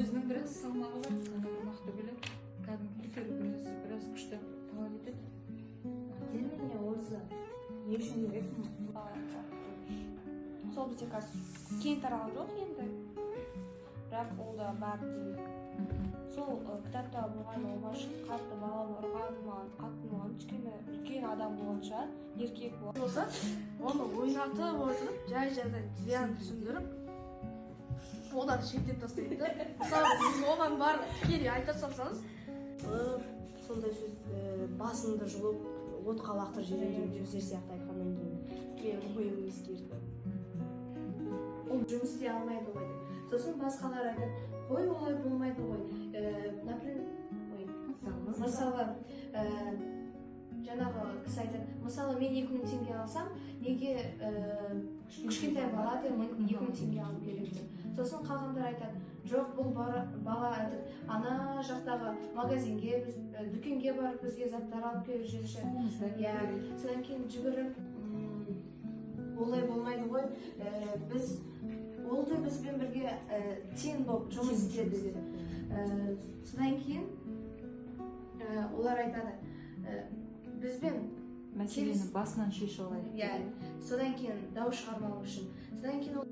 Сөзінің біраз салмағы бар. Ана бір мықты білі кәдімгі көтеру біраз күшті талап етеді. Міне, осы не үшін керек? Сол бізде қазір кең тараған жоқ енді, бірақ ол да бар деймін. Сол кітапта болған Омаш қатты баланы ұрған маған қатты ұнаған, өйткені үлкен адам болғанша еркек болса, оны ойнатып отырып, жай жайдан зиян түсіндіріп, одан шектеп тастайды да. Мысалы, сіз оған барып тікелей айта салсаңыз. Сондай сөз, басыңды жұлып отқа лақтырып жіберген деген сөздер сияқты айтқаннан кейін менің ойым өзгерді. Ол жұмыс істей алмайды ғой деп. Сосын басқалар айтады: «Қой, олай болмайды ғой». Например, ой, мысалы, жаңағы кісі айтады: «Мысалы, мен 2000 теңге алсам, неге кішкентай бала да 2000 теңге алу керек?» – деп. Сосын қалғандар айтады: «Жоқ, бұл бала этот ана жақтағы магазинге, біз, дүкенге барып, бізге заттар алып келіп жүрші». Иә, содан кейін жүгіріп, олай болмайды ғой, біз ол да бізбен бірге тең болып жұмыс істеді деп. Содан кейін олар айтады, бізбен Мәселені басынан шешіп алайық. Иә, содан кейін дау шығармау үшін, содан кейін ол